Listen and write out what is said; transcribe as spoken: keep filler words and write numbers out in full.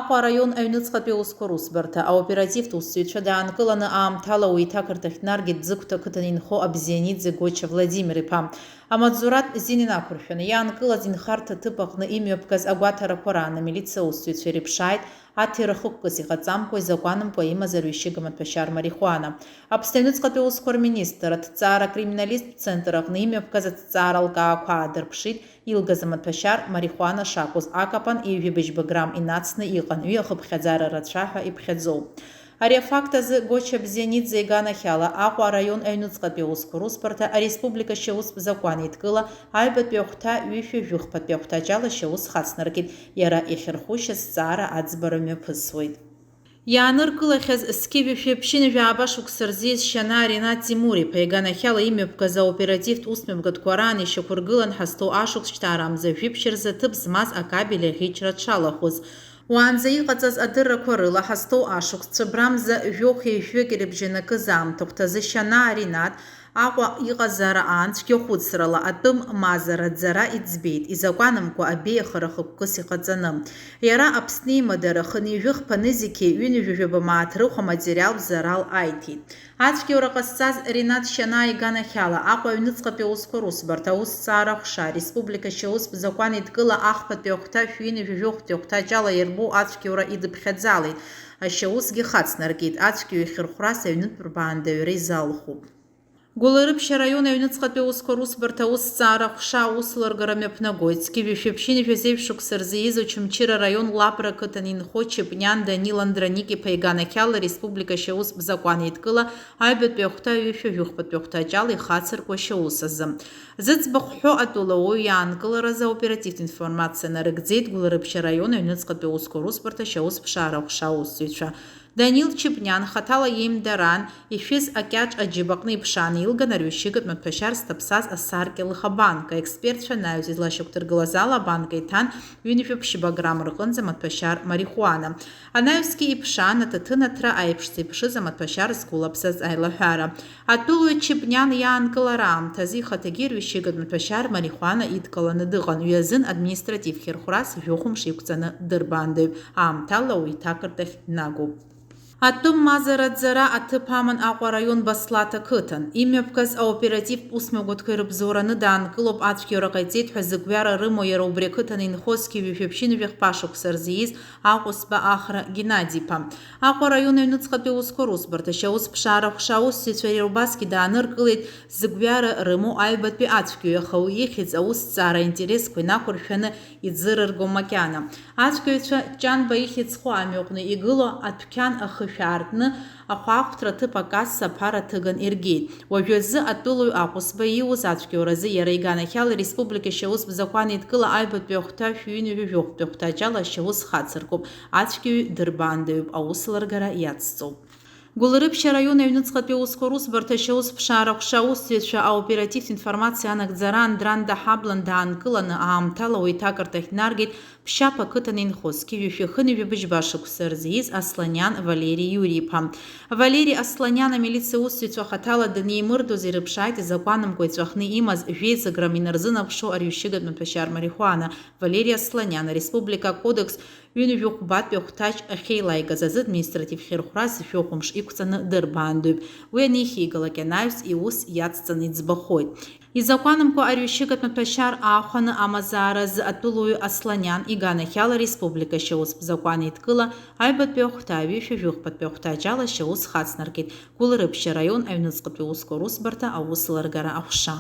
Аҟәа араион аҩныҵҟатәи аусқәа русбарҭа аоперативтә усзуҩцәа даанкыланы аамҭала уи иҭакырҭахь днаргеит Бзыгәҭа ақыҭан инхо Абзианиӡе Гоча Владимир-иԥа. Амаҵзураҭ зин инақәыршәаны иаанкылаз инхарҭа ҭыԥ аҟны имҩаԥгаз агәаҭарақәа раан амилициа аусзуҩцәа ирыԥшааит аҭира хықәкыс иҟаҵамкәа, изакәанымкәа имаз арҩышьыга маҭәашьар марихуана. Аԥсны аҩныҵҟатәи аусқәа рминистр аҭҵаара акриминалисттә центр аҟны имҩаԥгаз аҭҵаара алкаақәа аадырԥшит, илгаз амаҭәашьар марихуана шакәыз акапан ҩажәи быжьба грамм инацны иҟан, ҩы ахыԥхьаӡара рацәа ҳәа иԥхьаӡоуп. Ари афакт азы Гоча Бзианиӡе иганахьала Аҟәа араион аҩныҵҟатәи аусқәа русбарҭа ареспублика шьаустә закәан еидкыла аҩбатәи ахәҭа ҩышәи жәыхԥатәи ахәҭаҷ ала шьаус хацнаркит, иара иахьырхушьа зҵаара аӡбара мҩаԥысуеит. Иааныркылахьаз зқьи жәшәи ԥшьынҩажәи ааба шықәса рзы ииз Шьанаа Ринат Тимур-иԥа иганахьала имҩаԥгаз аоперативтә усмҩаԥгатәқәа раан ишьақәыргылан ҳазҭоу ашықәс шьҭаарамза жәиԥшь рзы ҭыԥ змаз акабель аӷьычра дшалахәыз. Уаанӡа иҟаҵаз адыррақәа рыла ҳазҭоу ашықәс цәыббрамза жәохәи жәҩык ирыбжьанакыз аамҭахәҭазы Шьанаа Ринат Аҟәа иҟазаара аан цәгьахәыцрала атәым мазара ӡара иӡбеит, изакәанымкәа абеиахара хықәкыс иҟаҵаны. Иара Аԥсны имадара хынҩажәи хԥа нызқьи ҩынҩажәи жәаба мааҭ рыхә аматериалтә зарал аиҭеит. Ацәгьоура ҟазҵаз Ринат Шьанаа иганахьала Аҟәа аҩныҵҟатәи аусқәа русбарҭа аусҭҵаара аҟәша, ареспублика шьаустә закәан еидкыла ахԥатәи ахәҭа шәи ҩынҩажәи жәохәтәи ахәҭаҷ ала иарбоу ацәгьоура идыԥхьаӡалеит, ашьаусгьы хацнаркит, ацәгьоу ихьырхәрас аҩнытә рбаандаҩра изалхуп. Гәылрыԥшь араион аҩныҵҟатәи аусқәа русбарҭа аусҭҵаара аҟәша аусеилыргара мҩаԥнагоит. Зқьи жәшәи ԥшьынҩажәи жәеиза шықәса рзы ииз Очамчыра араион Лапра ақыҭан инхо Чепниан Данил Андроник-иԥа иганахьала ареспублика шьаустә закәан еидкыла аҩбатәи ахәҭа ҩышәи жәыхԥатәи ахәҭаҷ ала ихацыркуа шьаус азы. Зыӡбахә ҳәо атәылауаҩ иаанкыларазы аоперативтә информациа нарыгӡеит Гәылрыԥшь араион аҩныҵҟатәи аусқәа русбарҭа шьаусԥшаара аҟәша аусзуҩцәа. Данил Чепниан хаҭала иеимдараан, ишәыз акьаҿ аџьыба аҟны иԥшааны илган арҩышьыгатә маҭәашьар зҭаԥсаз асаркьа лыхабанк. Аекспертцәа анаҩс излашьақәдыргылаз ала абанка иҭан ҩынҩажәи ԥшьба грамм рҟынӡа маҭәашьар марихуана. Анаҩсгьы иԥшаан аҭаҭын аҭра аиԥшӡа иԥшыз амаҭәашьар зқәылаԥсаз аилаҳәара. Атәылаҩ Чепниан иаанкылара аамҭазы ихаҭагьы ирҩышьыгатә маҭәашьар марихуана идкыланы дыҟан, ҩазын административ хьырхәрас жәохә мшы иқәҵаны дырбаандаҩуп, аамҭала уи иҭакырҭахь днагоуп. Атәым мазара аӡара аҭыԥ аман Аҟәа араион Баслаҭ ақыҭан. Имҩаԥгаз аоперативтә усмҩаԥгатәқәа ирыбзоураны даанкылоуп, ацәгьоура ҟаиҵеит ҳәа зыгәҩара рымоу иара убри ақыҭан инхо зқьи жәшәи ԥшьынҩажәи хԥа шықәса рзы ииз Аҟәысба Ахра Геннади-иԥа. Аҟәа араион аҩныҵҟатәи аусқәа русбарҭа ашьаусԥшаара аҟәша аусзуҩцәа иара убасгьы дааныркылеит зыгәҩара рымоу аҩбатәи ацәгьоуи, аха уи ихьӡ аусҭҵаара аинтересқәа инақәыршәаны иӡырырго макьана. Ацәгьаҩцәа Ҷанба ихьӡ зху амҩаҟны игылоу адәқьан ахышә аартны, ахәаахәҭра аҭыԥ акасса аԥара ҭыган иргеит. Уажәазы атәылаҩ Аҟәысба ииуз ацәгьоуразы иара иганахьала ареспублика шьаустә закәан еидкыла аҩбатәи ахәҭа шәи ҩынҩажәи жәохәтәи ахәҭаҷ ала ашьаус хацыркуп, ацәгьаҩ дырбаандаҩуп, аусеилыргара иацҵоуп. Гәылрыԥшь араион аҩныҵҟатәи аусқәа русбарҭа ашьаусԥшаара аҟәша аусзуҩцәа аоперативтә информациа анагӡараан Дранда Ҳаблан даанкыланы аамҭала уи иҭакырҭахь днаргеит Ԥшьаԥ ақыҭан инхо зқьи жәшәи хынҩажәи быжьба шықәса рзы ииз Асланиан Валери Иури-иԥа. Валери Асланиан амилициа усзуҩцәа хаҭала данеимырдоз ирыԥшааит изакәанымкәа иҵәахны имаз жәеиза грамм инарзынаԥшуа арҩышьыгатә маҭәашьар марихуана. Валери Асланиан ареспублика акодекс ҩынҩажәи хәбатәи ахәҭаҷ ахьеилаигаз азы административ хьырхәрас жәохә мшы иқәҵаны дырбаандаҩуп. Уи анихигалак анаҩс иус иацҵаны иӡбахоит. Изакәанымкәа арҩышьыгатә маҭәашьар аахәаны амазааразы атәылаҩ Асланиан иганахьала ареспублика ашьаустә закәан еидкыла аҩбатәи ахәҭа ҩышәи жәохәбатәи ахәҭаҷ ала ашьаус хацнаркит Гәылрыԥшь араион аҩныҵҟатәи аусқәа русбарҭа аусеилыргара аҟәша.